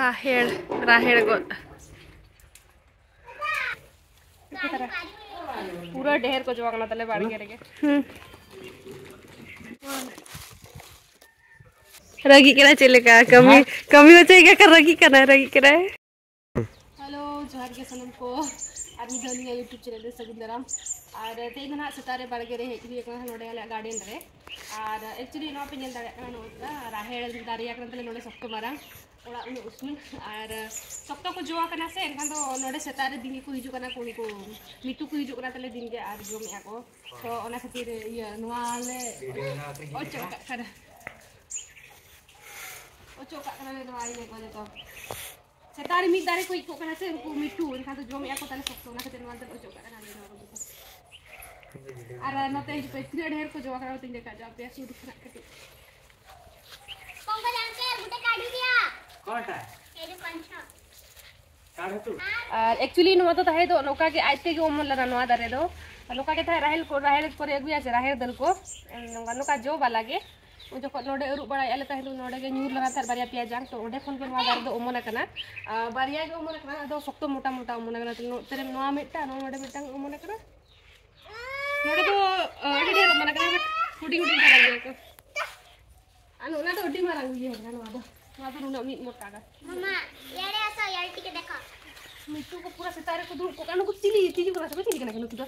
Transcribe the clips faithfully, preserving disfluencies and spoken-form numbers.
ᱨᱟᱦᱮᱲ, ᱨᱟᱦᱮᱲ ᱜᱚᱫ᱾ ᱯᱩᱨᱟᱹ ᱰᱷᱮᱨ ᱠᱚ ᱡᱚ ᱠᱟᱱᱟ ᱛᱟᱞᱮ ᱵᱟᱲᱜᱮ ᱨᱮᱜᱮ᱾ ᱦᱩᱸ᱾ ᱨᱟᱹᱜᱤᱜ ᱠᱟᱱᱟ ᱪᱮᱫ ᱞᱮᱠᱟ? ᱠᱟᱹᱢᱤ, ᱠᱟᱹᱢᱤ ᱦᱚᱪᱚᱭ ᱜᱮ ᱠᱷᱟᱱ ᱨᱟᱹᱜᱤᱜ ᱠᱟᱱᱟᱭ, ᱨᱟᱹᱜᱤᱜ ᱠᱟᱱᱟᱭ᱾ ᱦᱮᱞᱳ, ᱡᱚᱦᱟᱨ ᱜᱮ ᱥᱟᱱᱟᱢ ᱠᱚ᱾ ᱟᱨ ᱢᱤᱫ ᱫᱷᱟᱣ ᱱᱤᱭᱟᱹ YouTube ᱪᱮᱱᱮᱞ ᱨᱮ ᱥᱟᱹᱜᱩᱱ ᱫᱟᱨᱟᱢ᱾ ᱟᱨ ᱛᱮᱦᱮᱧ ᱫᱚ ᱱᱟᱦᱟᱜ ᱥᱮᱛᱟᱜ ᱨᱮ ᱵᱟᱲᱜᱮ ᱨᱮ ᱦᱮᱡ ᱦᱩᱭ ᱟᱠᱟᱱᱟ, ᱱᱚᱰᱮ ᱟᱞᱮᱭᱟᱜ ᱜᱟᱨᱰᱮᱱ ᱨᱮ᱾ ᱟᱨ actually ᱱᱚᱣᱟ ᱯᱮ ᱧᱮᱞ ᱫᱟᱲᱮᱭᱟᱜ ᱠᱟᱱᱟ, ᱱᱚᱣᱟ ᱨᱟᱦᱮᱲ ᱫᱟᱨᱮ ᱠᱟᱱ ᱛᱟᱞᱮ ᱱᱚᱰᱮ ᱥᱚᱠᱛᱚ ᱢᱟᱨᱟᱝ, ᱚᱲᱟᱜ ᱩᱱᱟᱹᱜ ᱩᱥᱩᱞ᱾ ᱟᱨ ᱥᱚᱠᱛᱚ ᱠᱚ ᱡᱚ ᱟᱠᱟᱱᱟ ᱥᱮ, ᱮᱱᱠᱷᱟᱱ ᱫᱚ ᱱᱚᱰᱮ ᱥᱮᱛᱟᱜ ᱨᱮ ᱫᱤᱱ ᱜᱮᱠᱚ ᱦᱤᱡᱩᱜ ᱠᱟᱱᱟ ᱠᱚ, ᱩᱱᱠᱩ ᱢᱤᱴᱩ ᱠᱚ ᱦᱤᱡᱩᱜ ᱠᱟᱱᱟ ᱛᱟᱞᱮ ᱫᱤᱱ ᱜᱮ ᱟᱨ ᱡᱚᱢᱮᱫᱼᱟ ᱠᱚ᱾ ᱛᱚ ᱚᱱᱟ ᱠᱷᱟᱹᱛᱤᱨ ᱤᱭᱟᱹ ᱱᱚᱣᱟ ᱞᱮ ᱚᱪᱚᱜ ᱠᱟᱜ ᱠᱟᱱᱟ, ᱚᱪᱚᱜ ᱠᱟᱜ ᱠᱟᱱᱟᱞᱮ ᱱᱚᱣᱟ ᱤᱭᱟᱹ ᱠᱚ ᱡᱚᱛᱚ᱾ ᱥᱮᱛᱟᱜ ᱨᱮ ᱢᱤᱫ ᱫᱟᱨᱮ ᱠᱚ ᱤᱡ ᱠᱚᱜ ᱠᱟᱱᱟ ᱥᱮ, ᱩᱱᱠᱩ ᱢᱤᱴᱩ, ᱮᱱᱠᱷᱟᱱ ᱫᱚ ᱡᱚᱢᱮᱫᱼᱟ ᱠᱚ ᱛᱟᱞᱮ ᱥᱚᱠᱛᱚ, ᱚᱱᱟ ᱠᱷᱟᱹᱛᱤᱨ ᱱᱚᱣᱟ ᱫᱚ ᱚᱪᱚᱜ ᱠᱟᱜ ᱠᱟᱱᱟ ᱱᱚᱣᱟ ᱠᱚ ᱡᱚᱛᱚ᱾ ᱟᱨ ᱱᱚᱛᱮ ᱦᱤᱡᱩᱜ ᱯᱮ, ᱛᱤᱱᱟᱹᱜ ᱰᱷᱮᱨ ᱠᱚ ᱡᱚ ᱟᱠᱟᱱᱟ, ᱱᱚᱛᱮᱧ ᱫᱮᱠᱷᱟᱣ ᱦᱚᱪᱚ ᱟᱯᱮᱭᱟ ᱥᱩᱨ ᱠᱷᱚᱱᱟᱜ ᱠᱟᱹᱴᱤᱡ᱾ ᱟᱨ actually ᱱᱚᱣᱟ ᱫᱚ ᱛᱟᱦᱮᱸ ᱫᱚ ᱱᱚᱝᱠᱟ ᱜᱮ ᱟᱡ ᱛᱮᱜᱮ ᱚᱢᱚᱱ ᱞᱮᱱᱟ ᱱᱚᱣᱟ ᱫᱟᱨᱮ ᱫᱚ᱾ ᱱᱚᱝᱠᱟ ᱜᱮ ᱛᱟᱦᱮᱸ ᱨᱟᱦᱮᱲ ᱠᱚ, ᱨᱟᱦᱮᱲ ᱠᱚᱨᱮ ᱟᱹᱜᱩᱭᱟ ᱥᱮ ᱨᱟᱦᱮᱲ ᱫᱟᱹᱞ ᱠᱚ, ᱱᱚᱝᱠᱟ, ᱱᱚᱝᱠᱟ ᱡᱚ ᱵᱟᱞᱟ ᱜᱮ᱾ ᱩᱱ ᱡᱚᱠᱷᱚᱱ ᱱᱚᱰᱮ ᱟᱹᱨᱩᱵ ᱵᱟᱲᱟᱭᱮᱫᱼᱟ ᱞᱮ ᱛᱟᱦᱮᱸ ᱫᱚ, ᱱᱚᱰᱮ ᱜᱮ ᱧᱩᱨ ᱞᱮᱱᱟ ᱛᱟᱦᱮᱸᱫ ᱵᱟᱨᱭᱟ ᱯᱮᱭᱟ ᱡᱟᱝ, ᱛᱚ ᱚᱸᱰᱮ ᱠᱷᱚᱱ ᱜᱮ ᱱᱚᱣᱟ ᱫᱟᱨᱮ ᱫᱚ ᱚᱢᱚᱱ ᱟᱠᱟᱱᱟ᱾ ᱟᱨ ᱵᱟᱨᱭᱟ ᱜᱮ ᱚᱢᱚᱱ ᱟᱠᱟᱱᱟ, ᱟᱫᱚ ᱥᱚᱠᱛᱚ ᱢᱚᱴᱟ ᱢᱚᱴᱟ ᱚᱢᱚᱱ ᱟᱠᱟᱱᱟ᱾ ᱛᱚ ᱱᱚᱛᱮ ᱨᱮ ᱱᱚᱣᱟ ᱢᱤᱫᱴᱟᱝ, ᱱᱚᱣᱟ ᱱᱚᱰᱮ ᱢᱤᱫᱴᱟᱝ ᱚᱢᱚᱱ ᱟᱠᱟᱱᱟ᱾ ᱱᱚᱰᱮ ᱫᱚ, ᱟᱹᱰᱤ ᱰᱷᱮᱨ ᱚᱢᱚᱱ ᱟᱠᱟᱱᱟ, but ᱦᱩᱰᱤᱧ ᱦᱩᱰᱤᱧ ᱫᱷᱟᱨᱟ ᱜᱮᱭᱟ ᱠᱚ᱾ ᱟᱨ ᱚᱱᱟ ᱫᱚ ᱟᱹᱰᱤ ᱢᱟᱨᱟᱝ ᱤᱭᱟᱹ ᱠᱟᱱᱟ ᱱᱚᱣᱟ ᱫᱚ᱾ ᱱᱚᱣᱟ ᱫᱚ ᱱᱩᱱᱟᱹᱜ ᱢᱤᱫ ᱢᱚᱴᱟ ᱜᱟᱱ᱾ ᱢᱟᱢᱟ, ᱭᱟᱲᱮ ᱟᱥᱟ ᱭᱟᱲ ᱴᱤᱠᱮ ᱫᱮᱠᱷᱟ᱾ ᱢᱤᱴᱩ ᱠᱚ ᱯᱩᱨᱟᱹ ᱥᱮᱛᱟᱜ ᱨᱮᱠᱚ ᱫᱩᱲᱩᱵ ᱠᱚᱜ ᱠᱟᱱᱟ᱾ ᱱᱩᱠᱩ ᱪᱤᱞᱤ ᱛᱤᱡᱩ ᱠᱟᱱᱟ ᱥᱮ ᱪᱤᱞᱤ ᱠᱟᱱᱟ ᱠᱚ ᱱᱩᱠᱩ ᱫᱚ?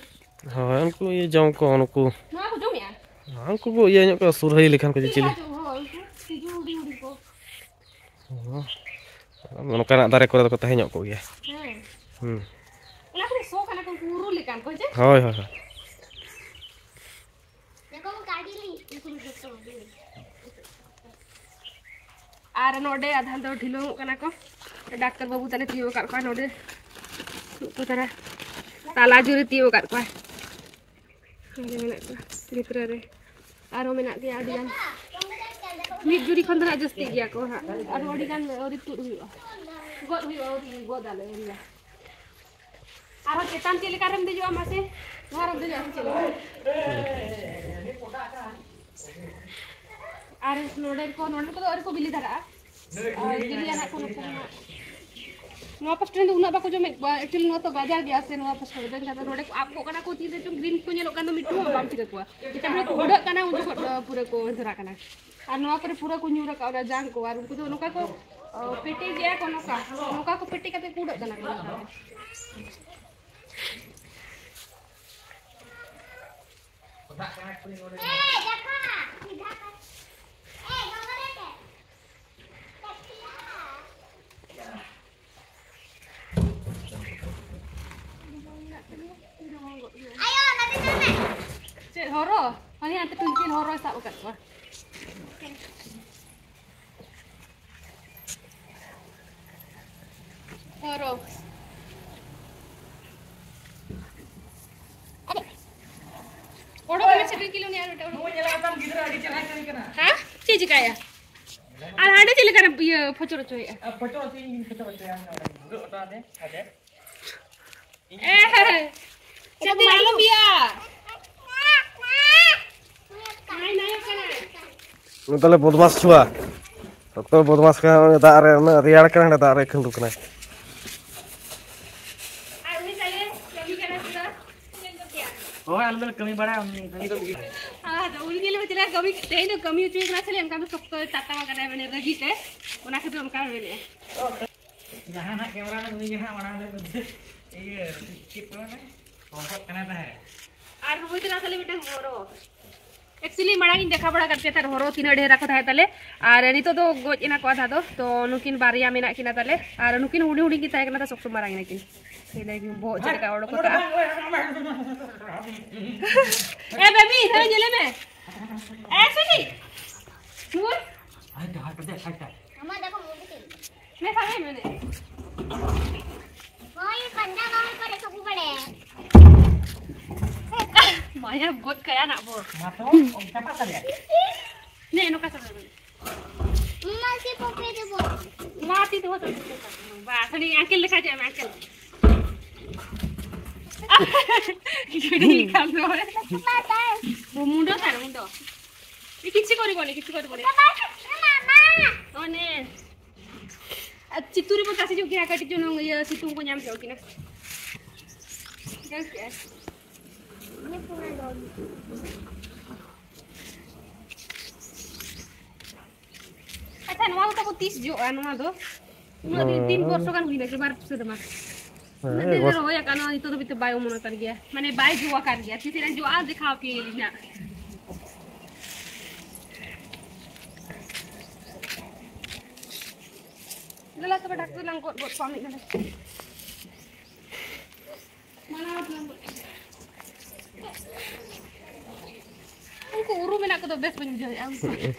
ᱦᱳᱭ, ᱩᱱᱠᱩ ᱤᱭᱟᱹ ᱡᱚᱢ ᱠᱚ, ᱱᱩᱠᱩ᱾ ᱱᱚᱣᱟ ᱠᱚ ᱡᱚᱢᱮᱜᱼᱟ? ᱩᱱᱠᱩ ᱠᱚ ᱤᱭᱟᱹ ᱧᱚᱜ ᱠᱚ, ᱥᱩᱨᱦᱟᱹᱭ ᱞᱮᱠᱷᱟᱱ ᱠᱚ ᱪᱤᱞᱤ᱾ ᱦᱳᱭ, ᱩᱱᱠᱩ ᱛᱤᱡᱩ ᱦᱩᱰᱤᱧ ᱦᱩᱰᱤᱧ ᱠᱚ᱾ ᱦᱚᱸ᱾ ᱱᱚᱝᱠᱟᱱᱟᱜ ᱫᱟᱨᱮ ᱠᱚᱨᱮ ᱫᱚᱠᱚ ᱛᱟᱦᱮᱸ ᱧᱚᱜ ᱠᱚᱜ ᱜᱮᱭᱟ᱾ ᱦᱮᱸ᱾ ᱦᱩᱸ᱾ ᱚᱱᱟ ᱠᱚᱨᱮ ᱥᱚ ᱠᱟᱱᱟ ᱠᱚ, ᱩᱱᱠᱩ ᱩᱨᱩ ᱞᱮᱠᱟᱱ ᱠᱚ, ᱦᱮᱸ ᱪᱮ? ᱦᱳᱭ, ᱦᱳᱭ, ᱦᱳᱭ᱾ ᱟᱨ ᱱᱚᱰᱮ ᱟᱫᱷᱟᱱ ᱫᱚ ᱰᱷᱤᱞᱣᱟᱹᱝᱚᱜ ᱠᱟᱱᱟ ᱠᱚ᱾ ᱰᱟᱠᱛᱟᱨ ᱵᱟᱹᱵᱩ ᱛᱟᱞᱮ ᱛᱤᱭᱳᱜ ᱟᱠᱟᱫ ᱠᱚᱣᱟ ᱱᱚᱰᱮ᱾ ᱩᱱᱠᱩ ᱛᱟᱨᱟ ᱛᱟᱞᱟ ᱡᱩᱨᱤ ᱛᱤᱭᱳᱜ ᱟᱠᱟᱫ ᱠᱚᱣᱟ᱾ ᱱᱚᱰᱮ ᱢᱮᱱᱟᱜ ᱠᱚᱣᱟ ᱵᱷᱤᱛᱨᱤ ᱨᱮ᱾ ᱟᱨᱦᱚᱸ ᱢᱮᱱᱟᱜ ᱜᱮᱭᱟ ᱟᱹᱰᱤ ᱜᱟᱱ᱾ ᱢᱤᱫ ᱡᱩᱨᱤ ᱠᱷᱚᱱ ᱫᱚ ᱦᱟᱸᱜ ᱡᱟᱹᱥᱛᱤ ᱜᱮᱭᱟ ᱠᱚ ᱦᱟᱸᱜ᱾ ᱟᱨᱦᱚᱸ ᱟᱹᱰᱤ ᱜᱟᱱ ᱟᱹᱣᱨᱤ ᱛᱩᱫ ᱦᱩᱭᱩᱜᱼᱟ᱾ ᱜᱚᱫ ᱦᱩᱭᱩᱜᱼᱟ, ᱟᱹᱣᱨᱤ ᱜᱚᱫ ᱟᱞᱮ ᱟᱹᱣᱨᱤᱭᱟ᱾ ᱟᱨᱦᱚᱸ ᱪᱮᱛᱟᱱ ᱪᱮᱫ ᱞᱮᱠᱟ ᱨᱮᱢ ᱫᱮᱡᱚᱜᱼᱟ ᱢᱟᱥᱮ? ᱱᱚᱣᱟ ᱨᱮᱢ ᱫᱮᱡᱚᱜᱼᱟ ᱥᱮ ᱪᱮᱫ ᱞᱮᱠᱟ? ᱟᱨ ᱱᱚᱰᱮ ᱠᱚ, ᱱᱚᱰᱮ ᱠᱚᱫᱚ ᱟᱹᱣᱨᱤ ᱠᱚ ᱵᱤᱞᱤ ᱫᱷᱟᱨᱟᱜᱼᱟ᱾ ᱟᱨ ᱡᱤᱞᱤ ᱟᱱᱟᱜ ᱠᱚ ᱱᱩᱠᱩ ᱢᱮᱱᱟᱜ᱾ ᱱᱚᱣᱟ ᱯᱟᱥᱴᱟ ᱨᱮᱱ ᱫᱚ ᱩᱱᱟᱹᱜ ᱵᱟᱠᱚ ᱡᱚᱢᱮᱫ ᱠᱚᱣᱟ, actually ᱱᱚᱣᱟ ᱛᱚ ᱜᱟᱡᱟᱲ ᱜᱮᱭᱟ ᱥᱮ, ᱱᱚᱣᱟ ᱯᱟᱥᱴᱟ ᱨᱮᱫᱚ ᱮᱱᱠᱷᱟᱱ ᱫᱚ ᱱᱚᱰᱮ ᱠᱚ ᱟᱵ ᱠᱚᱜ ᱠᱟᱱᱟ ᱠᱚ, ᱛᱤᱱ ᱨᱮᱪᱚᱝ green ᱠᱚ ᱧᱮᱞᱚᱜ ᱠᱟᱱ ᱫᱚ ᱢᱤᱫᱴᱩ ᱦᱚᱸ ᱵᱟᱢ ᱴᱷᱤᱠᱟᱹ ᱠᱚᱣᱟ, ᱡᱮᱴᱟ ᱵᱚᱞᱮ ᱠᱚ ᱩᱰᱟᱹᱜ ᱠᱟᱱᱟ ᱩᱱ ᱡᱚᱠᱷᱚᱱ ᱯᱩᱨᱟᱹ ᱠᱚ ᱚᱸᱡᱽᱨᱟ ᱠᱟᱱᱟ᱾ ᱟᱨ ᱱᱚᱣᱟ ᱠᱚᱨᱮ ᱯᱩᱨᱟᱹ ᱠᱚ ᱧᱩᱨ ᱟᱠᱟᱫ ᱚᱱᱟ ᱡᱟᱝ ᱠᱚ, ᱟᱨ ᱩᱱᱠᱩ ᱫᱚ ᱱᱚᱝᱠᱟ ᱠᱚ ᱚ, ᱯᱮᱴᱮᱡᱮᱜᱼᱟ ᱠᱚ ᱱᱚᱝᱠᱟ, ᱱᱚᱝᱠᱟ ᱠᱚ ᱯᱮᱴᱮᱡ ᱠᱟᱛᱮ ᱠᱚ ᱩᱰᱟᱹᱜ ᱠᱟᱱᱟ ᱠᱚ ᱱᱚᱝᱠᱟ ᱛᱮ᱾ ᱪᱮᱫ ᱦᱚᱨᱚ? ᱦᱟᱱᱮ ᱦᱟᱱᱛᱮ ᱴᱩᱱᱠᱤᱱ ᱦᱚᱨᱚᱭ ᱥᱟᱵ ᱟᱠᱟᱫ ᱠᱚᱣᱟ᱾ ᱦᱚᱨᱚ᱾ ᱚᱰᱚᱠ ᱢᱮ ᱥᱮ ᱴᱩᱱᱠᱤ ᱞᱩᱱᱤ ᱟᱨ ᱢᱤᱫᱴᱟᱝ ᱚᱰᱚᱠ᱾ ᱱᱩᱭ ᱧᱮᱞ ᱠᱟᱛᱟᱢ ᱜᱤᱫᱽᱨᱟᱹ ᱟᱹᱰᱤ ᱪᱮᱦᱨᱟ ᱠᱟᱹᱢᱤ ᱠᱟᱱᱟ᱾ ᱦᱮᱸ? ᱪᱮᱫ ᱪᱤᱠᱟᱹᱭᱟ? ᱟᱨ ᱦᱟᱸᱰᱮ ᱪᱮᱫ ᱞᱮᱠᱟᱱᱟᱜ ᱤᱭᱟᱹ ᱯᱷᱚᱪᱚᱨ ᱦᱚᱪᱚᱭᱮᱫᱼᱟ? ᱟᱨ ᱯᱷᱚᱪᱚᱨ ᱦᱚᱪᱚᱭᱤᱧ, ᱯᱷᱚᱪᱚᱨ ᱦᱚᱪᱚᱭᱟ ᱚᱸᱰᱮ᱾ ᱫᱩᱲᱩᱵ ᱦᱚᱴᱚ ᱟᱫᱮ, ᱟᱫᱮ᱾ ᱮ, ᱪᱟᱹᱛᱤ ᱟᱞᱚᱢ ᱵᱤᱭᱟ᱾ ᱱᱟᱭ, ᱱᱟᱭᱚᱜ ᱠᱟᱱᱟᱭ᱾ ᱱᱩᱭ ᱛᱟᱞᱮ ᱵᱚᱫᱢᱟᱥ ᱪᱷᱩᱣᱟ᱾ ᱚᱠᱛᱚ ᱵᱚᱫᱢᱟᱥ ᱠᱟᱱᱟ, ᱫᱟᱜ ᱨᱮ ᱩᱱᱟᱹᱜ ᱨᱮᱭᱟᱲ ᱠᱟᱱᱟ, ᱦᱟᱸᱰᱮ ᱫᱟᱜ ᱨᱮ ᱠᱷᱟᱹᱞᱰᱩ ᱠᱟᱱᱟᱭ᱾ ᱟᱨ ᱩᱱᱤ ᱛᱟᱞᱮ ᱠᱟᱹᱢᱤ ᱠᱟᱱᱟ ᱯᱩᱨᱟᱹ᱾ ᱦᱳᱭ, ᱟᱞᱮ ᱫᱚᱞᱮ ᱠᱟᱹᱢᱤ ᱵᱟᱲᱟᱭᱟ, ᱩᱱᱤ ᱠᱟᱹᱢᱤ ᱫᱚ ᱟᱫᱚ ᱩᱱᱤ ᱧᱮᱞ ᱢᱮ ᱪᱮᱫ ᱞᱮᱠᱟ ᱠᱟᱹᱢᱤ, ᱛᱮᱦᱮᱧ ᱫᱚ ᱠᱟᱹᱢᱤ ᱦᱚᱪᱚᱭᱮ ᱠᱟᱱᱟ ᱥᱮ, ᱮᱱᱠᱷᱟᱱ ᱫᱚ ᱥᱚᱠᱛᱚᱭ ᱛᱟᱛᱟᱣ ᱠᱟᱱᱟᱭ, ᱢᱟᱱᱮ ᱨᱟᱹᱜᱤ ᱛᱮ, ᱚᱱᱟ ᱠᱷᱟᱹᱛᱤᱨ ᱚᱱᱠᱟ ᱢᱮᱱᱮᱫᱼᱟ᱾ ᱡᱟᱦᱟᱸ ᱱᱟᱜ camera ᱢᱮᱱ ᱩᱱᱤ ᱜᱮ ᱱᱟᱜ ᱢᱟᱲᱟᱝ ᱨᱮ ᱤᱭᱟᱹ ᱪᱮᱫ ᱠᱚ ᱢᱮᱱᱟ? ᱦᱚᱦᱚᱫ ᱠᱟᱱᱟᱭ ᱛᱟᱦᱮᱸᱫ᱾ ᱟᱨ ᱨᱩᱢ ᱨᱮ ᱪᱟᱞᱟᱣ ᱠᱟᱛᱮ ᱢᱤᱫᱴᱟᱝ ᱦᱚᱨᱚ᱾ Actually ᱢᱟᱲᱟᱝ ᱤᱧ ᱫᱮᱠᱷᱟᱣ ᱵᱟᱲᱟ ᱠᱟᱫ ᱯᱮᱭᱟ ᱛᱟᱦᱮᱸᱫ ᱦᱚᱨᱚ ᱛᱤᱱᱟᱹᱜ ᱰᱷᱮᱨ ᱟᱠᱚ ᱛᱟᱦᱮᱸᱫ ᱛᱟᱞᱮ᱾ ᱟᱨ ᱱᱤᱛᱚᱜ ᱫᱚ ᱜᱚᱡ ᱮᱱᱟ ᱠᱚ ᱟᱫᱷᱟ ᱫᱚ᱾ ᱛᱚ ᱱᱩᱠᱤᱱ ᱵᱟᱨᱭᱟ ᱢᱮᱱᱟᱜ ᱠᱤᱱᱟ ᱛᱟᱞᱮ᱾ ᱟᱨ ᱱᱩᱠᱤᱱ ᱦᱩᱰᱤᱧ ᱦᱩᱰᱤᱧ ᱠᱤᱱ ᱛᱟᱦᱮᱸ ᱠᱟᱱᱟ, ᱛᱚ ᱥᱚᱠᱛᱚ ᱢᱟᱨᱟᱝ ᱮᱱᱟ ᱠᱤᱱ᱾ ᱧᱮᱞ ᱞᱮ ᱵᱚᱦᱚᱜ ᱪᱮᱫ ᱞᱮᱠᱟ ᱚᱰᱚᱠ ᱟᱠᱟᱜᱼᱟ᱾ ᱮ ᱵᱮᱵᱤ, ᱦᱮᱸ ᱧᱮᱞᱮ ᱢᱮ᱾ ᱮ ᱥᱩᱱᱤ᱾ ᱱᱩᱭ᱾ ᱦᱟᱭ ᱛᱚ, ᱦᱟᱭ ᱛᱚ, ᱦᱟᱭ ᱛᱚ᱾ ᱟᱢᱟᱜ ᱫᱟᱠᱟ ᱢᱩᱸ ᱨᱮ ᱪᱮᱫ? ᱢᱮ ᱥᱟᱵ ᱢᱮ ᱢᱮᱱᱮ᱾ ᱦᱳᱭ, ᱯᱟᱸᱡᱟ ᱵᱟᱝ ᱯᱟᱨᱮ ᱥᱟᱵ ᱯᱟᱨᱮ᱾ ᱢᱟᱭᱟ ᱜᱚᱡ ᱠᱟᱭᱟ ᱱᱟᱜ ᱵᱚ᱾ ᱢᱟ ᱛᱚ, ᱚᱱᱠᱟ ᱯᱟᱛᱟ ᱨᱮᱭᱟᱜ᱾ ᱱᱮ, ᱱᱚᱝᱠᱟ ᱥᱟᱵ ᱢᱮ᱾ ᱢᱟ, ᱥᱮ ᱯᱚᱯᱮ ᱫᱮᱵᱚ᱾ ᱢᱟ, ᱛᱤ ᱫᱚᱦᱚ ᱠᱟᱜ ᱢᱮ᱾ ᱵᱟᱥ, ᱩᱱᱤ uncle ᱞᱮᱠᱟ ᱪᱮᱫ ᱮᱢ uncle? ᱜᱤᱰᱤ ᱠᱟᱜ ᱢᱮ᱾ ᱢᱟ, ᱛᱟᱭ᱾ ᱢᱩᱱᱰᱚ ᱛᱟᱭ, ᱢᱩᱱᱰᱚ᱾ ᱮ, ᱠᱤᱪᱷᱩ ᱠᱚᱨᱤᱵᱚᱱ, ᱠᱤᱪᱷᱩ ᱠᱚᱨᱤᱵᱚᱱ᱾ ᱢᱟ, ᱢᱟ, ᱢᱟ᱾ ᱚᱱᱮ ᱟᱨ ᱪᱤᱛᱩᱨ ᱨᱮᱵᱚᱱ ᱛᱟᱥᱮ ᱧᱚᱜ ᱠᱤᱱᱟ, ᱠᱟᱹᱴᱤᱡ ᱪᱩᱞᱩᱝ ᱤᱭᱟᱹ ᱥᱤᱛᱩᱝ ᱠᱚ ᱧᱟᱢ ᱧᱚᱜ ᱠᱤᱱᱟ᱾ ᱴᱷᱤᱠ ᱜᱮᱭᱟ᱾ ᱟᱪᱪᱷᱟ, ᱱᱚᱣᱟ ᱫᱚ ᱛᱟᱵᱚ ᱛᱤᱥ ᱡᱚᱜᱼᱟ? ᱱᱚᱣᱟ ᱫᱚ ᱩᱱᱟᱹᱜ ᱫᱤᱱ, ᱛᱤᱱ ᱵᱚᱨᱥᱚ ᱜᱟᱱ ᱦᱩᱭᱱᱟ ᱥᱮ ᱵᱟᱨ ᱥᱮᱨᱢᱟ? ᱦᱮᱸ, ᱩᱱᱟᱹᱜ ᱫᱤᱱ ᱞᱮ ᱮᱠ ᱵᱚᱪᱷᱚᱨ᱾ ᱨᱚᱦᱚᱭ ᱟᱠᱟᱫ, ᱱᱚᱣᱟ ᱱᱤᱛᱚᱜ ᱫᱷᱟᱹᱵᱤᱡ ᱛᱮ ᱵᱟᱭ ᱚᱢᱚᱱ ᱟᱠᱟᱱ ᱜᱮᱭᱟ, ᱢᱟᱱᱮ ᱵᱟᱭ ᱡᱚ ᱟᱠᱟᱱ ᱜᱮᱭᱟ᱾ ᱛᱤᱥ ᱨᱮ ᱡᱚᱜᱼᱟ, ᱫᱮᱠᱷᱟᱣ ᱟᱯᱮ ᱟᱹᱞᱤᱧ ᱦᱟᱸᱜ᱾ ᱫᱮᱞᱟ ᱛᱚᱵᱮ ᱰᱟᱠᱛᱟᱨ ᱞᱟᱝ ᱜᱚᱫ ᱜᱚᱫ ᱠᱚᱣᱟ ᱢᱤᱫ ᱜᱷᱟᱹᱲᱤᱡ᱾ ᱢᱟᱱᱟᱣ ᱫᱚ ᱩᱱᱠᱩ ᱩᱨᱩ ᱢᱮᱱᱟᱜ ᱠᱚᱫᱚ ᱵᱮᱥ ᱵᱟᱹᱧ ᱵᱩᱡᱷᱟᱹᱣᱮᱫᱼᱟ᱾ ᱩᱱᱠᱩ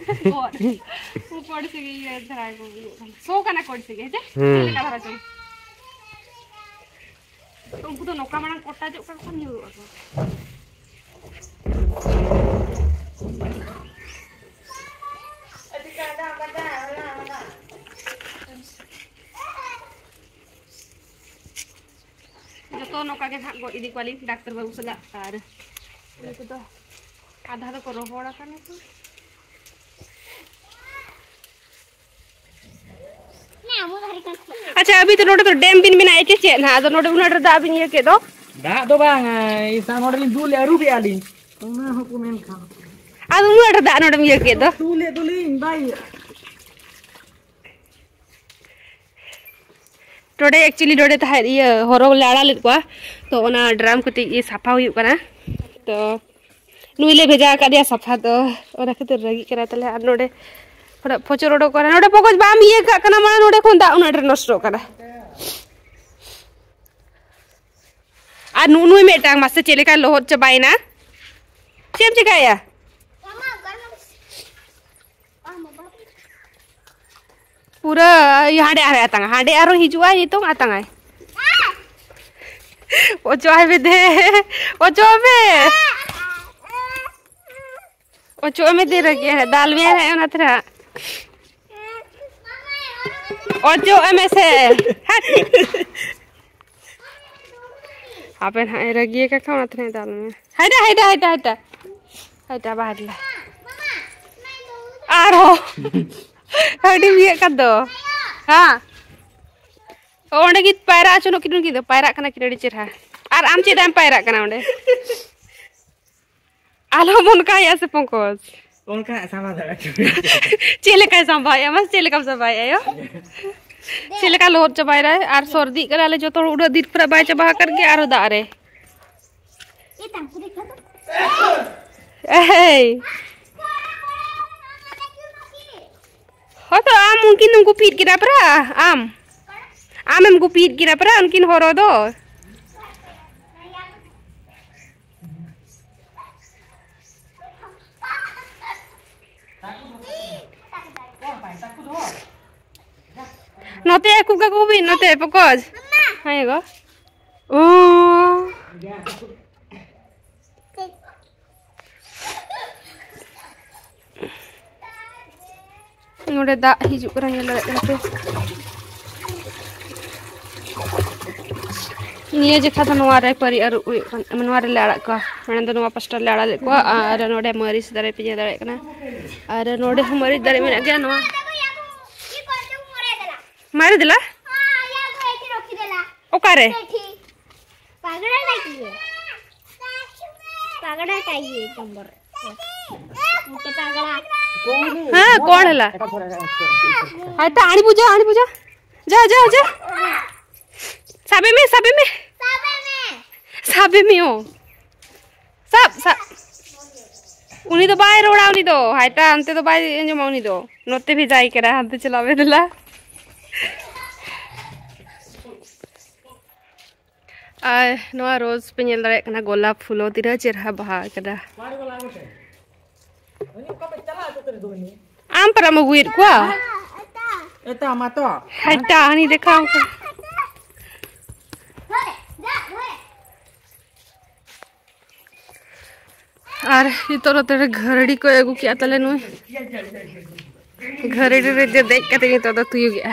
ᱠᱚ ᱩᱱᱠᱩ ᱟᱹᱰᱤ ᱥᱟᱺᱜᱤᱧ ᱨᱮ ᱫᱷᱟᱨᱟ ᱜᱮᱠᱚ ᱩᱭᱩᱜ ᱠᱟᱱᱟ, ᱥᱚ ᱠᱟᱱᱟ ᱠᱚ ᱟᱹᱰᱤ ᱥᱟᱺᱜᱤᱧ, ᱦᱮᱸ ᱪᱮ? ᱦᱩᱸ᱾ ᱪᱮᱫ ᱞᱮᱠᱟ ᱫᱷᱟᱨᱟ ᱪᱚᱝ? ᱩᱱᱠᱩ ᱫᱚ ᱱᱚᱝᱠᱟ ᱢᱟᱲᱟᱝ ᱠᱚᱴᱟᱡᱚᱜ ᱠᱟᱱ ᱠᱷᱟᱱ ᱧᱩᱨᱩᱜ ᱟᱠᱚ᱾ ᱡᱚᱛᱚ ᱱᱚᱝᱠᱟ ᱜᱮ ᱦᱟᱸᱜ ᱜᱚᱡ ᱤᱫᱤ ᱠᱚᱣᱟᱞᱤᱧ ᱰᱟᱠᱛᱟᱨ ᱵᱟᱹᱵᱩ ᱥᱟᱞᱟᱜ᱾ ᱟᱨ ᱩᱱᱠᱩ ᱫᱚ ᱟᱫᱷᱟ ᱫᱚᱠᱚ ᱨᱚᱦᱚᱲ ᱟᱠᱟᱱᱟ ᱠᱚ᱾ ᱟᱪᱪᱷᱟ, ᱟᱹᱵᱤᱱ ᱫᱚ ᱱᱚᱰᱮ ᱫᱚ ᱰᱮᱢ ᱵᱤᱱ ᱢᱮᱱᱟ ᱪᱮ ᱪᱮᱫ ᱱᱟᱦᱟᱜ? ᱟᱫᱚ ᱱᱚᱰᱮ ᱩᱱᱟᱹᱜ ᱰᱷᱮᱨ ᱫᱟᱜ ᱵᱤᱱ ᱤᱭᱟᱹ ᱠᱮᱫ ᱫᱚ᱾ ᱫᱟᱜ ᱫᱚ ᱵᱟᱝ, ᱤᱭᱟᱹ, ᱱᱚᱰᱮ ᱞᱤᱧ ᱫᱩᱞ ᱞᱮᱜᱼᱟ, ᱟᱹᱨᱩᱵᱮᱜᱼᱟ ᱞᱤᱧ᱾ ᱚᱱᱟ ᱦᱚᱸᱠᱚ ᱢᱮᱱᱠᱷᱟᱱ᱾ ᱟᱫᱚ ᱩᱱᱟᱹᱜ ᱰᱷᱮᱨ ᱫᱟᱜ ᱱᱚᱰᱮᱢ ᱤᱭᱟᱹ ᱠᱮᱫ ᱫᱚ᱾ ᱫᱩᱞᱮᱫ ᱫᱚᱞᱤᱧ, ᱵᱟᱭ ᱤᱭᱟᱹᱜᱼᱟ᱾ ᱱᱚᱰᱮ actually ᱱᱚᱰᱮ ᱛᱟᱦᱮᱸᱫ ᱤᱭᱟᱹ ᱦᱚᱨᱚ ᱞᱮ ᱟᱲᱟᱜ ᱞᱮᱫ ᱠᱚᱣᱟ, ᱛᱚ ᱚᱱᱟ ᱰᱨᱟᱢ ᱠᱟᱹᱴᱤᱡ ᱤᱭᱟᱹ ᱥᱟᱯᱷᱟ ᱦᱩᱭᱩᱜ ᱠᱟᱱᱟ᱾ ᱛᱚ ᱱᱩᱭ ᱞᱮ ᱵᱷᱮᱡᱟ ᱟᱠᱟᱫᱮᱭᱟ ᱥᱟᱯᱷᱟ ᱫᱚ, ᱚᱱᱟ ᱠᱷᱟᱹᱛᱤᱨ ᱨᱟᱹᱜᱤᱜ ᱠᱟᱱᱟ ᱛᱟᱞᱮ᱾ ᱟᱨ ᱱᱚᱰᱮ ᱛᱷᱚᱲᱟ ᱯᱚᱪᱚᱨ ᱚᱰᱚᱠ ᱠᱟᱱᱟ, ᱱᱚᱰᱮ ᱯᱚᱠᱚᱡ ᱵᱟᱢ ᱤᱭᱟᱹ ᱠᱟᱜ ᱠᱟᱱᱟ, ᱢᱟᱱᱮ ᱱᱚᱰᱮ ᱠᱷᱚᱱ ᱫᱟᱜ ᱩᱱᱟᱹᱜ ᱰᱷᱮᱨ ᱱᱚᱥᱴᱚᱜ ᱠᱟᱱᱟ᱾ ᱟᱨ ᱱᱩᱜᱼᱩ ᱱᱩᱭ ᱢᱤᱫᱴᱟᱝ ᱢᱟᱥᱮ ᱪᱮᱫ ᱞᱮᱠᱟᱭ ᱞᱚᱦᱚᱫ ᱪᱟᱵᱟᱭᱮᱱᱟ᱾ ᱪᱮᱫ ᱮᱢ ᱪᱮᱠᱟᱭᱮᱜᱼᱟ? ᱯᱩᱨᱟᱹ ᱤᱭᱟᱹ ᱦᱟᱸᱰᱮ ᱟᱨᱦᱚᱸ ᱟᱛᱟᱝᱟ, ᱦᱟᱸᱰᱮ ᱟᱨᱦᱚᱸ ᱦᱤᱡᱩᱜᱼᱟᱭ, ᱱᱤᱛᱚᱝ ᱟᱛᱟᱝᱟᱭ᱾ ᱚᱪᱚᱜ ᱟᱭ ᱢᱮ ᱫᱮ, ᱚᱪᱚᱜ ᱢᱮ᱾ ᱚᱪᱚᱜ ᱢᱮ ᱫᱮ, ᱨᱟᱹᱜᱤ ᱟᱭ, ᱫᱟᱞ ᱢᱮᱭᱟᱭ ᱦᱟᱸᱜ ᱚᱱᱟ ᱛᱮ ᱦᱟᱸᱜ᱾ ᱚᱪᱚᱜ ᱢᱮ ᱥᱮ᱾ ᱦᱟᱴ᱾ ᱟᱵᱮᱱ ᱦᱟᱸᱜ ᱮ ᱨᱟᱹᱜᱤ ᱟᱠᱟᱫ ᱠᱷᱟᱱ ᱚᱱᱟ ᱛᱮ ᱦᱟᱸᱜ ᱫᱟᱞ ᱢᱮ᱾ ᱦᱟᱭᱰᱟ, ᱦᱟᱭᱰᱟ, ᱦᱟᱭᱰᱟ, ᱦᱟᱭᱰᱟ᱾ ᱦᱟᱭᱰᱟ, ᱵᱟᱦᱟ ᱦᱟᱭᱰᱟ᱾ ᱟᱨᱦᱚᱸ᱾ ᱟᱹᱰᱤ ᱤᱭᱟᱹᱜ ᱠᱟᱱ ᱫᱚ᱾ ᱦᱮᱸ, ᱚᱸᱰᱮ ᱜᱮ ᱯᱟᱭᱨᱟ ᱦᱚᱪᱚᱱᱚᱜ ᱠᱤᱱ, ᱩᱱᱠᱤᱱ ᱫᱚ ᱯᱟᱭᱨᱟᱜ ᱠᱟᱱᱟ ᱠᱤᱱ ᱟᱹᱰᱤ ᱪᱮᱨᱦᱟ᱾ ᱟᱨ ᱟᱢ ᱪᱮᱫᱟᱜ ᱮᱢ ᱯᱟᱭᱨᱟᱜ ᱠᱟᱱᱟ ᱚᱸᱰᱮ? ᱟᱞᱚᱢ ᱚᱱᱠᱟᱭᱟ ᱥᱮ ᱯᱚᱝᱠᱚᱡᱽ᱾ ᱚᱱᱠᱟ ᱥᱟᱢᱵᱟᱣ ᱫᱟᱲᱮᱭᱟᱜᱼᱟ᱾ ᱪᱮᱫ ᱞᱮᱠᱟᱭ ᱥᱟᱢᱵᱟᱣᱮᱫᱼᱟ? ᱢᱟᱥᱮ ᱪᱮᱫ ᱞᱮᱠᱟᱢ ᱥᱟᱢᱵᱟᱣᱮᱫᱼᱟ ᱭᱳ? ᱪᱮᱫ ᱞᱮᱠᱟ ᱞᱚᱦᱚᱫ ᱪᱟᱵᱟᱭᱮᱱᱟᱭ ᱟᱨ ᱥᱚᱨᱫᱤᱜ ᱠᱟᱱᱟ᱾ ᱟᱞᱮ ᱡᱚᱛᱚ ᱦᱚᱲ ᱩᱰᱟᱹᱜ ᱫᱤᱱ ᱠᱷᱚᱱᱟᱜ ᱵᱟᱭ ᱪᱟᱵᱟ ᱟᱠᱟᱫ ᱜᱮ, ᱟᱨᱚ ᱫᱟᱜ ᱨᱮ᱾ ᱮᱭ, ᱦᱚᱭᱛᱚ ᱟᱢ ᱩᱱᱠᱤᱱ ᱫᱚᱢ ᱜᱩᱯᱤᱭᱮᱫ ᱠᱤᱱᱟ ᱯᱮᱨᱟ, ᱟᱢ, ᱟᱢᱮᱢ ᱜᱩᱯᱤᱭᱮᱫ ᱠᱤᱱᱟ ᱯᱮᱨᱟ ᱩᱱᱠᱤᱱ ᱦᱚᱨᱚ ᱫᱚ᱾ ᱱᱚᱛᱮ ᱟᱹᱜᱩ ᱠᱟᱠᱚ ᱵᱤᱱ, ᱱᱚᱛᱮ ᱯᱚᱠᱚᱡ᱾ ᱦᱮᱸ ᱜᱚ᱾ ᱳ᱾ ᱱᱚᱰᱮ ᱫᱟᱜ ᱦᱤᱡᱩᱜ ᱠᱟᱱᱟ, ᱧᱮᱞ ᱫᱟᱲᱮᱭᱟᱜ ᱠᱟᱱᱟ ᱯᱮ᱾ ᱱᱤᱭᱟᱹ ᱡᱮᱠᱷᱟ ᱫᱚ ᱱᱚᱣᱟ ᱨᱮ ᱯᱟᱹᱨᱤ ᱟᱹᱨᱩᱵ ᱦᱩᱭᱩᱜ ᱠᱟᱱᱟ, ᱱᱚᱣᱟ ᱨᱮᱞᱮ ᱟᱲᱟᱜ ᱠᱚᱣᱟ᱾ ᱢᱟᱲᱟᱝ ᱫᱚ ᱱᱚᱣᱟ ᱯᱟᱥᱴᱟ ᱞᱮ ᱟᱲᱟᱜ ᱞᱮᱫ ᱠᱚᱣᱟ᱾ ᱟᱨ ᱱᱚᱰᱮ ᱢᱟᱹᱨᱤᱪ ᱫᱟᱨᱮ ᱯᱮ ᱧᱮᱞ ᱫᱟᱲᱮᱭᱟᱜ ᱠᱟᱱᱟ, ᱟᱨ ᱱᱚᱰᱮ ᱦᱚᱸ ᱢᱟᱹᱨᱤᱪ ᱫᱟᱨᱮ ᱢᱮᱱᱟᱜ ᱜᱮᱭᱟ᱾ ᱱᱚᱣᱟ ᱢᱟᱨᱮ ᱫᱮᱞᱟ, ᱚᱠᱟᱨᱮ? ᱯᱟᱜᱲᱟ ᱞᱟᱜᱤᱭᱮ, ᱯᱟᱜᱲᱟ ᱞᱟᱜᱤᱭᱮ ᱠᱚᱢᱵᱚᱨ। ᱦᱮᱸ, ᱠᱚᱬ ᱦᱮᱞᱟ। ᱦᱟᱭᱛᱟ, ᱟᱹᱬᱤ ᱵᱩᱡᱟ, ᱟᱹᱬᱤ ᱵᱩᱡᱟ। ᱡᱟ, ᱡᱟ, ᱡᱟ। ᱥᱟᱵᱮ ᱢᱮ, ᱥᱟᱵᱮ ᱢᱮ। ᱥᱟᱵᱮ ᱢᱮ ᱳ। ᱥᱟᱵ, ᱥᱟᱵ। ᱩᱱᱤ ᱫᱚ ᱵᱟᱭ ᱨᱚᱲᱟ, ᱩᱱᱤ ᱫᱚ᱾ ᱦᱟᱭᱛᱟ, ᱚᱱᱛᱮ ᱫᱚ ᱵᱟᱭ ᱟᱸᱡᱚᱢᱟ ᱩᱱᱤ ᱫᱚ᱾ ᱱᱚᱛᱮ ᱵᱷᱮᱡᱟᱭ ᱠᱟᱱᱟ, ᱦᱟᱱᱛᱮ ᱪᱟᱞᱟᱣ ᱢᱮ ᱫᱮᱞᱟ। ᱟᱨ ᱱᱚᱣᱟ ᱨᱳᱡᱽ ᱯᱮ ᱧᱮᱞ ᱫᱟᱲᱮᱭᱟᱜ ᱠᱟᱱᱟ, ᱜᱳᱞᱟᱯ ᱯᱷᱩᱞ ᱦᱚᱸ ᱛᱤᱱᱟᱹᱜ ᱪᱮᱨᱦᱟ ᱵᱟᱦᱟ ᱟᱠᱟᱱᱟ᱾ ᱟᱢ ᱯᱟᱨᱟᱢ ᱟᱹᱜᱩᱭᱮᱫ ᱠᱚᱣᱟ? ᱮᱴᱟ ᱢᱟ ᱛᱚ᱾ ᱦᱟᱭᱛᱟ, ᱦᱟᱹᱱᱤ ᱫᱮᱠᱷᱟᱣ ᱟᱢ ᱠᱟᱱᱟ᱾ ᱟᱨ ᱱᱤᱛᱚᱜ ᱱᱚᱛᱮ ᱨᱮ ᱜᱷᱟᱹᱨᱰᱤ ᱠᱚ ᱟᱹᱜᱩ ᱠᱮᱜᱼᱟ ᱛᱟᱞᱮ ᱱᱩᱭ᱾ ᱜᱷᱟᱹᱨᱰᱤ ᱨᱮ ᱫᱮᱡ ᱠᱟᱛᱮ ᱱᱤᱛᱚᱜ ᱫᱚ ᱛᱩᱭᱩᱜᱮᱜᱼᱟ᱾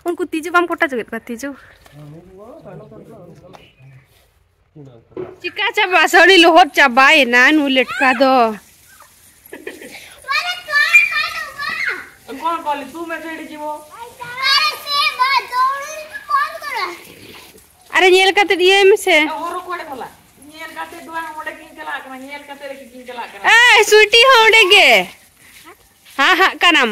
ᱩᱱᱠᱩ ᱛᱤᱡᱩ ᱵᱟᱢ ᱠᱚᱴᱟ ᱦᱚᱪᱚ ᱠᱮᱫ ᱠᱚᱣᱟ? ᱛᱤᱡᱩ᱾ ᱪᱤᱠᱟ ᱪᱟᱵᱟ, ᱥᱟᱹᱲᱤ ᱞᱚᱦᱚᱫ ᱪᱟᱵᱟᱭᱮᱱᱟ ᱱᱩᱭ ᱞᱮᱴᱠᱟ ᱫᱚ᱾ कौन कॉल? तू मैसेज कीजिए वो। अरे ᱧᱮᱞ ᱠᱟᱛᱮ ᱤᱭᱟᱹᱭ ᱢᱮᱥᱮ। ᱦᱚᱨᱚ ᱠᱚ ᱚᱸᱰᱮ ᱠᱷᱚᱱᱟᱜ। ᱧᱮᱞ ᱠᱟᱛᱮ ᱫᱚ ᱵᱟᱝ, ᱚᱸᱰᱮ ᱠᱤᱱ ᱪᱟᱞᱟᱜ ᱠᱟᱱᱟ, ᱧᱮᱞ ᱠᱟᱛᱮ ᱨᱮᱜᱮ ᱠᱤᱱ ᱪᱟᱞᱟᱜ ᱠᱟᱱᱟ। ᱮᱭ ᱥᱩᱭᱴᱤ ᱦᱚᱸ ᱚᱸᱰᱮ ᱜᱮ। ᱦᱟᱸ ᱦᱟᱸᱜ ᱠᱟᱱᱟᱢ।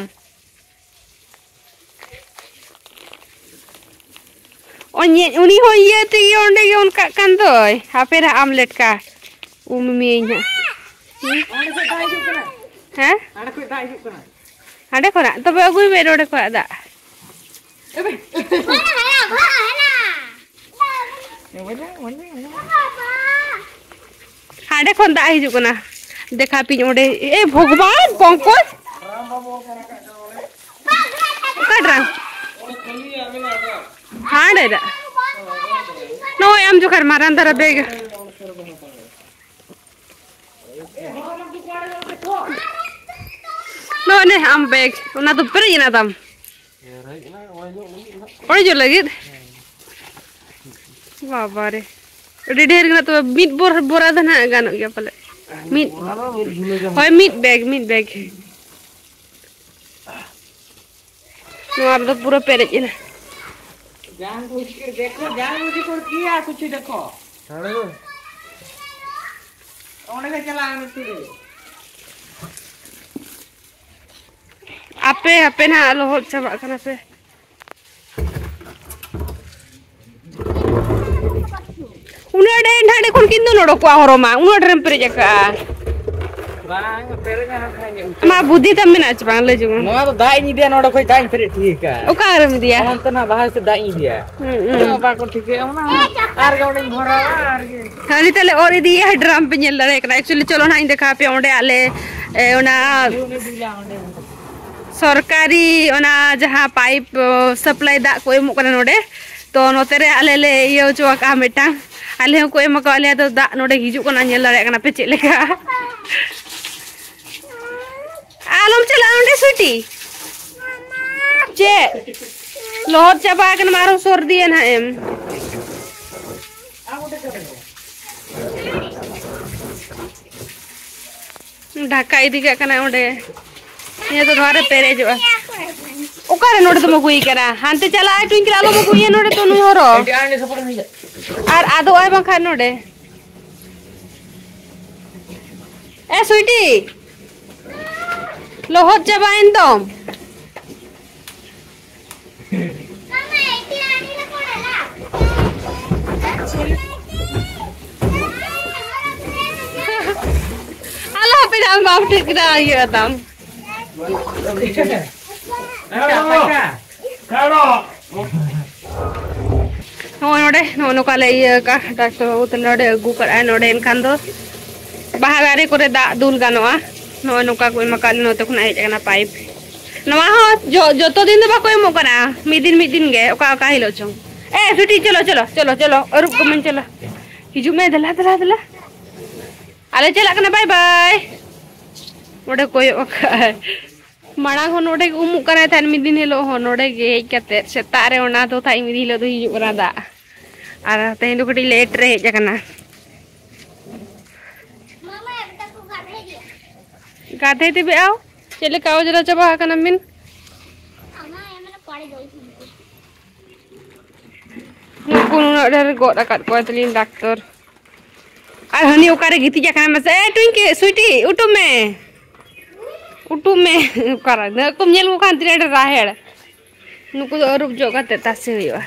ᱚ, ᱧᱮ-, ᱩᱱᱤ ᱦᱚᱸ ᱤᱭᱟᱹ ᱛᱮᱜᱮ ᱚᱸᱰᱮ ᱜᱮ ᱚᱱᱠᱟᱜ ᱠᱟᱱ ᱫᱚᱭ᱾ ᱦᱟᱯᱮ ᱱᱟᱦᱟᱜ ᱟᱢ ᱞᱮᱴᱠᱟ ᱩᱢ ᱢᱤᱭᱟᱹᱧ ᱦᱟᱸᱜ᱾ ᱚᱸᱰᱮ ᱠᱷᱚᱡ ᱫᱟᱜ ᱦᱤᱡᱩᱜ ᱠᱟᱱᱟ᱾ ᱦᱮᱸ? ᱦᱟᱸᱰᱮ ᱠᱷᱚᱡ ᱫᱟᱜ ᱦᱤᱡᱩᱜ ᱠᱟᱱᱟ᱾ ᱦᱟᱸᱰᱮ ᱠᱷᱚᱱᱟᱜ? ᱛᱚᱵᱮ ᱟᱹᱜᱩᱭ ᱢᱮ ᱱᱚᱸᱰᱮ ᱠᱷᱚᱱᱟᱜ ᱫᱟᱜ᱾ ᱮ ᱵᱷᱟᱹᱭ᱾ ᱦᱟᱸᱰᱮ ᱠᱷᱚᱱ ᱫᱟᱜ ᱦᱤᱡᱩᱜ ᱠᱟᱱᱟ᱾ ᱫᱮᱠᱷᱟ ᱯᱤᱧ ᱚᱸᱰᱮ᱾ ᱮ ᱵᱷᱚᱜᱚᱵᱟᱱ, ᱯᱚᱝᱠᱚᱡᱽ᱾ ᱚᱠᱟ ᱰᱨᱟᱢ? ᱦᱟᱸᱰᱮ ᱫᱟᱜ᱾ ᱱᱚᱜᱼᱚᱭ ᱟᱢ ᱡᱚᱠᱷᱟᱱ ᱢᱟᱨᱟᱝ ᱫᱷᱟᱨᱟ ᱵᱮᱜᱽ᱾ ᱱᱚᱜᱼᱚᱭ ᱟᱢ ᱵᱮᱜᱽ, ᱚᱱᱟ ᱫᱚ ᱯᱮᱨᱮᱡ ᱮᱱᱟ ᱛᱟᱢ? ᱚᱲᱮᱡᱚᱜ ᱞᱟᱹᱜᱤᱫ? ᱵᱟᱵᱟ ᱨᱮ, ᱟᱹᱰᱤ ᱰᱷᱮᱨ ᱜᱮ ᱱᱟᱜ ᱛᱚᱵᱮ, ᱢᱤᱫ ᱵᱚᱨ-, ᱵᱚᱨᱟ ᱫᱚ ᱱᱟᱜ ᱜᱟᱱᱚᱜ ᱜᱮᱭᱟ ᱯᱟᱞᱮ᱾ ᱢᱤᱫ, ᱦᱳᱭ, ᱢᱤᱫ ᱵᱮᱜᱽ, ᱢᱤᱫ ᱵᱮᱜᱽ᱾ ᱱᱚᱣᱟ ᱨᱮᱫᱚ ᱯᱩᱨᱟᱹ ᱯᱮᱨᱮᱡ ᱮᱱᱟ᱾ जान बुझ के देखो, जान बुझ के किया कुछ देखो। ᱚᱸᱰᱮ ᱜᱮ ᱪᱟᱞᱟᱜᱼᱟ ᱱᱩᱠᱩ ᱫᱚ᱾ ᱟᱯᱮ, ᱟᱯᱮ ᱱᱟᱦᱟᱜ ᱞᱚᱦᱚᱫ ᱪᱟᱵᱟᱜ ᱠᱟᱱᱟ ᱯᱮ᱾ ᱩᱱᱟᱹᱜ ᱰᱷᱮᱨ ᱱᱟᱦᱟᱜ ᱠᱷᱚᱱ ᱠᱤᱱ ᱫᱚ ᱱᱚᱰᱚᱠᱚᱜᱼᱟ ᱦᱚᱨᱚᱢᱟ, ᱩᱱᱟᱹᱜ ᱰᱷᱮᱨᱮᱢ ᱯᱮᱨᱮᱡ ᱟᱠᱟᱜᱼᱟ᱾ ᱵᱟᱝ, ᱯᱮᱨᱮᱡ ᱟᱠᱟᱱ ᱜᱮᱭᱟ᱾ ᱟᱢᱟᱜ ᱵᱩᱫᱷᱤ ᱛᱟᱢ ᱢᱮᱱᱟᱜᱼᱟ ᱪᱮ ᱵᱟᱝ? ᱞᱟᱹᱭ ᱡᱚᱝ ᱢᱮ᱾ ᱱᱚᱣᱟ ᱫᱚ ᱫᱟᱜ ᱤᱧ ᱤᱫᱤᱭᱟ, ᱱᱚᱰᱮ ᱠᱷᱚᱡ ᱫᱟᱜ ᱤᱧ ᱯᱮᱨᱮᱡ ᱴᱷᱤᱠ ᱟᱠᱟᱜᱼᱟ᱾ ᱚᱠᱟ ᱨᱮᱢ ᱤᱫᱤᱭᱟ? ᱚᱱᱛᱮ ᱱᱟᱜ ᱵᱟᱦᱟ ᱥᱮᱫ ᱫᱟᱜ ᱤᱧ ᱤᱫᱤᱭᱟ᱾ ᱦᱩᱸ, ᱦᱩᱸ᱾ ᱟᱫᱚ ᱵᱟᱠᱚ ᱴᱷᱤᱠᱟᱹᱭᱟ, ᱚᱱᱟ ᱟᱨ ᱜᱮ ᱚᱸᱰᱮᱧ ᱵᱷᱚᱨᱟᱣᱟ, ᱟᱨ ᱜᱮ᱾ ᱦᱟᱹᱱᱤ ᱛᱟᱞᱮ ᱚᱨ ᱤᱫᱤᱭᱮᱭᱟ, ᱰᱨᱟᱢ ᱯᱮ ᱧᱮᱞ ᱫᱟᱲᱮᱭᱟᱜ ᱠᱟᱱᱟ᱾ Actually, ᱪᱚᱞᱚ ᱱᱟᱦᱟᱜ ᱤᱧ ᱫᱮᱠᱷᱟᱣ ᱟᱯᱮᱭᱟ ᱚᱸᱰᱮ ᱟᱞᱮ, ᱮ, ᱚᱱᱟ ᱩᱱᱤ ᱫᱩᱞᱟ ᱚᱸᱰᱮ᱾ ᱥᱚᱨᱠᱟᱨᱤ ᱚᱱᱟ ᱡᱟᱦᱟᱸ ᱯᱟᱭᱤᱯ, ᱚ, ᱥᱟᱯᱞᱟᱭ ᱫᱟᱜ ᱠᱚ ᱮᱢᱚᱜ ᱠᱟᱱᱟ ᱱᱚᱰᱮ, ᱛᱚ ᱱᱚᱛᱮ ᱨᱮ ᱟᱞᱮ ᱞᱮ ᱤᱭᱟᱹ ᱦᱚᱪᱚ ᱟᱠᱟᱫᱼᱟ ᱢᱤᱫᱴᱟᱝ, ᱟᱞᱮ ᱦᱚᱸᱠᱚ ᱮᱢ ᱟᱠᱟᱫ ᱞᱮᱭᱟ᱾ ᱛᱚ ᱫᱟᱜ ᱱᱚᱰᱮ ᱦᱤᱡᱩᱜ ᱠᱟᱱᱟ, ᱧᱮᱞ ᱫᱟᱲᱮᱭᱟᱜ ᱠᱟᱱᱟ ᱯᱮ ᱪᱮᱫ ᱞᱮᱠᱟ᱾ ᱟᱞᱚᱢ ᱪᱟᱞᱟᱜᱼᱟ ᱚᱸᱰᱮ ᱥᱩᱴᱤ᱾ ᱪᱮᱫ? ᱞᱚᱦᱚᱫ ᱪᱟᱵᱟ ᱟᱠᱟᱱᱟᱢ, ᱟᱨᱦᱚᱸ ᱥᱚᱨᱫᱤᱭᱟ ᱱᱟᱦᱟᱜ ᱮᱢ᱾ ᱰᱷᱟᱠᱟ ᱤᱫᱤ ᱠᱟᱜ ᱠᱟᱱᱟ ᱚᱸᱰᱮ᱾ ᱱᱤᱭᱟᱹ ᱫᱚ ᱱᱚᱣᱟ ᱨᱮ ᱯᱮᱨᱮᱡᱚᱜᱼᱟ᱾ ᱚᱠᱟᱨᱮ ᱱᱚᱰᱮ ᱫᱚᱢ ᱟᱹᱜᱩᱭ ᱠᱟᱱᱟ? ᱦᱟᱱᱛᱮ ᱪᱟᱞᱟᱜᱼᱟᱭ ᱴᱩᱭᱤᱝᱠᱮᱞ, ᱟᱞᱚᱢ ᱟᱹᱜᱩᱭᱟ ᱱᱚᱰᱮ ᱫᱚ ᱱᱩᱭ ᱦᱚᱨᱚ᱾ ᱟᱨ ᱟᱫᱚᱜᱼᱟᱭ ᱵᱟᱝᱠᱷᱟᱱ ᱱᱚᱰᱮ᱾ ᱮ ᱥᱩᱭᱴᱤ, ᱞᱚᱦᱚᱫ ᱪᱟᱵᱟᱭᱮᱱ ᱫᱚᱢ᱾ ᱟᱞᱚ ᱦᱟᱯᱮ ᱫᱟᱢ ᱵᱟᱢ ᱴᱷᱤᱠ ᱠᱮᱫᱟ, ᱤᱭᱟᱹ ᱫᱟᱢ᱾ ᱱᱚᱜᱼᱚᱭ ᱱᱚᱰᱮ, ᱱᱚᱜᱼᱚ ᱱᱚᱝᱠᱟ ᱞᱮ ᱤᱭᱟᱹ ᱟᱠᱟᱫᱼᱟ, ᱰᱟᱠᱛᱚᱨ ᱵᱟᱹᱵᱩ ᱛᱟᱞᱮ ᱱᱚᱰᱮ ᱟᱹᱜᱩ ᱠᱟᱜᱼᱟᱭ᱾ ᱱᱚᱰᱮ ᱮᱱᱠᱷᱟᱱ ᱫᱚ ᱵᱟᱦᱟ ᱫᱟᱨᱮ ᱠᱚᱨᱮ ᱫᱟᱜ ᱫᱩᱞ ᱜᱟᱱᱚᱜᱼᱟ᱾ ᱱᱚᱜᱼᱚᱭ ᱱᱚᱝᱠᱟ ᱠᱚ ᱮᱢ ᱟᱠᱟᱫ ᱞᱮ, ᱱᱚᱛᱮ ᱠᱷᱚᱱᱟᱜ ᱦᱮᱡ ᱟᱠᱟᱱᱟ ᱯᱟᱭᱤᱯ᱾ ᱱᱚᱣᱟ ᱦᱚᱸ ᱡᱚ-, ᱡᱚᱛᱚ ᱫᱤᱱ ᱫᱚ ᱵᱟᱠᱚ ᱮᱢᱚᱜ ᱠᱟᱱᱟ, ᱢᱤᱫ ᱫᱤᱱ ᱢᱤᱫ ᱫᱤᱱ ᱜᱮ, ᱚᱠᱟ ᱚᱠᱟ ᱦᱤᱞᱳᱜ ᱪᱚᱝ᱾ ᱮ ᱥᱩᱴᱤ, ᱪᱚᱞᱚ, ᱪᱚᱞᱚ, ᱪᱚᱞᱚ, ᱪᱚᱞᱚ, ᱟᱹᱨᱩᱵ ᱠᱚᱢᱟᱹᱧ, ᱪᱚᱞᱚ᱾ ᱦᱤᱡᱩᱜ ᱢᱮ, ᱫᱮᱞᱟ, ᱫᱮᱞᱟ, ᱫᱮᱞᱟ᱾ ᱟᱞᱮ ᱪᱟᱞᱟᱜ ᱠᱟᱱᱟ, ᱵᱟᱭ ᱵᱟᱭ᱾ ᱚᱸᱰᱮ ᱠᱚᱭᱚᱜ ᱟᱠᱟᱫ᱾ ᱢᱟᱲᱟᱝ ᱦᱚᱸ ᱱᱚᱰᱮ ᱜᱮ ᱩᱢᱩᱜ ᱠᱟᱱᱟᱭ ᱛᱟᱦᱮᱸᱫ, ᱢᱤᱫ ᱫᱤᱱ ᱦᱤᱞᱳᱜ ᱦᱚᱸ ᱱᱚᱰᱮ ᱜᱮ ᱦᱮᱡ ᱠᱟᱛᱮᱫ, ᱥᱮᱛᱟᱜ ᱨᱮ ᱚᱱᱟ ᱫᱚ ᱛᱟᱦᱮᱸᱫ, ᱢᱤᱫ ᱫᱤᱱ ᱦᱤᱞᱳᱜ ᱫᱚ ᱦᱤᱡᱩᱜ ᱠᱟᱱᱟ ᱫᱟᱜ᱾ ᱟᱨ ᱛᱮᱦᱮᱧ ᱫᱚ ᱠᱟᱹᱴᱤᱡ ᱞᱮᱴ ᱨᱮ ᱦᱮᱡ ᱟᱠᱟᱱᱟ᱾ ᱜᱟᱫᱷᱮ ᱛᱮ ᱵᱮ ᱟᱣ, ᱪᱮᱫ ᱞᱮᱠᱟ ᱚᱡᱽᱨᱟ ᱪᱟᱵᱟ ᱟᱠᱟᱱᱟ ᱵᱤᱱ? ᱱᱩᱠᱩ ᱱᱩᱱᱟᱹᱜ ᱰᱷᱮᱨ ᱜᱚᱫ ᱟᱠᱟᱫ ᱠᱚᱣᱟ ᱛᱟᱹᱞᱤᱧ ᱰᱟᱠᱛᱚᱨ᱾ ᱟᱨ ᱦᱟᱹᱱᱤ ᱚᱠᱟᱨᱮ ᱜᱤᱛᱤᱡ ᱟᱠᱟᱱᱟ ᱢᱟᱥᱮ? ᱮ ᱴᱩᱭᱝᱠᱤ, ᱥᱩᱭᱴᱤ, ᱩᱴᱩᱢ ᱢᱮ, ᱩᱴᱩᱢ ᱢᱮ᱾ ᱚᱠᱟᱨᱮ ᱱᱟᱹᱜ ᱠᱚᱢ ᱧᱮᱞ ᱠᱚ ᱠᱷᱟᱱ ᱛᱤᱱᱟᱹᱜ ᱰᱷᱮᱨ ᱨᱟᱦᱮᱲ᱾ ᱱᱩᱠᱩ ᱫᱚ ᱟᱹᱨᱩᱵ ᱡᱚᱜ ᱠᱟᱛᱮ ᱛᱟᱥᱮ ᱦᱩᱭᱩᱜᱼᱟ᱾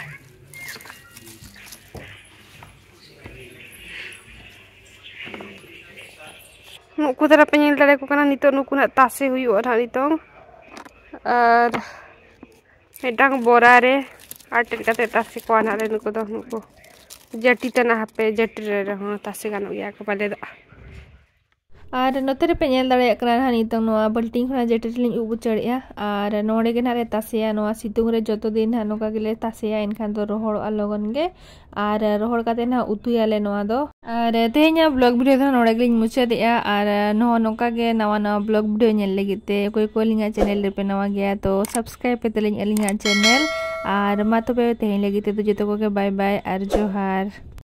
ᱱᱩᱠᱩ ᱫᱷᱟᱨᱟ ᱯᱮ ᱧᱮᱞ ᱫᱟᱲᱮᱭᱟᱠᱚ ᱠᱟᱱᱟ᱾ ᱱᱤᱛᱚᱜ ᱱᱩᱠᱩ ᱱᱟᱜ ᱛᱟᱥᱮ ᱦᱩᱭᱩᱜᱼᱟ ᱱᱟᱜ ᱱᱤᱛᱚᱝ᱾ ᱟᱨ ᱢᱤᱫᱴᱟᱝ ᱵᱚᱨᱟ ᱨᱮ ᱟᱴᱮᱫ ᱠᱟᱛᱮ ᱛᱟᱥᱮ ᱠᱚᱣᱟ ᱱᱟᱜ ᱞᱮ ᱱᱩᱠᱩ ᱫᱚ᱾ ᱱᱩᱠᱩ ᱡᱟᱹᱴᱤ ᱛᱟᱱᱟ ᱦᱟᱯᱮ, ᱡᱟᱹᱴᱤ ᱨᱮ ᱨᱮᱦᱚᱸ ᱛᱟᱥᱮ ᱜᱟᱱᱚᱜ ᱜᱮᱭᱟ ᱠᱚ ᱯᱟᱞᱮ ᱫᱚ᱾ ᱟᱨ ᱱᱚᱛᱮ ᱨᱮᱯᱮ ᱧᱮᱞ ᱫᱟᱲᱮᱭᱟᱜ ᱠᱟᱱᱟ ᱱᱟᱦᱟᱜ ᱱᱤᱛᱚᱝ ᱱᱚᱣᱟ ᱵᱟᱹᱞᱴᱤᱱ ᱠᱷᱚᱱᱟᱜ ᱡᱟᱹᱴᱤ ᱨᱮᱞᱤᱧ ᱩᱵ ᱩᱪᱟᱹᱲᱮᱜᱼᱟ᱾ ᱟᱨ ᱱᱚᱰᱮ ᱜᱮ ᱱᱟᱦᱟᱜ ᱞᱮ ᱛᱟᱥᱮᱭᱟ᱾ ᱱᱚᱣᱟ ᱥᱤᱛᱩᱝ ᱨᱮ ᱡᱚᱛᱚ ᱫᱤᱱ ᱱᱟᱦᱟᱜ ᱱᱚᱝᱠᱟ ᱜᱮᱞᱮ ᱛᱟᱥᱮᱭᱟ, ᱮᱱᱠᱷᱟᱱ ᱫᱚ ᱨᱚᱦᱚᱲᱚᱜᱼᱟ ᱞᱚᱜᱚᱱ ᱜᱮ᱾ ᱟᱨ ᱨᱚᱦᱚᱲ ᱠᱟᱛᱮ ᱱᱟᱦᱟᱜ ᱩᱛᱩᱭᱟᱞᱮ ᱱᱚᱣᱟ ᱫᱚ᱾ ᱟᱨ ᱛᱮᱦᱮᱧᱟᱜ vlog video ᱫᱚ ᱱᱚᱰᱮ ᱜᱮᱞᱤᱧ ᱢᱩᱪᱟᱹᱫᱮᱜᱼᱟ᱾ ᱟᱨ ᱱᱚᱜᱼᱚ ᱱᱚᱝᱠᱟ ᱜᱮ ᱱᱟᱣᱟ ᱱᱟᱣᱟ vlog video ᱧᱮᱞ ᱞᱟᱹᱜᱤᱫ ᱛᱮ ᱚᱠᱚᱭ ᱠᱚ ᱟᱹᱞᱤᱧᱟᱜ channel ᱨᱮᱯᱮ ᱱᱟᱣᱟ ᱜᱮᱭᱟ, ᱛᱚ subscribe ᱯᱮ ᱛᱟᱹᱞᱤᱧ ᱟᱹᱞᱤᱧᱟᱜ channel᱾ ᱟᱨ ᱢᱟ ᱛᱚᱵᱮ ᱛᱮᱦᱮᱧ ᱞᱟᱹᱜᱤᱫ ᱛᱮᱫᱚ ᱡᱚᱛᱚ ᱠᱚᱜᱮ bye bye ᱟᱨ ᱡᱚᱦᱟᱨ᱾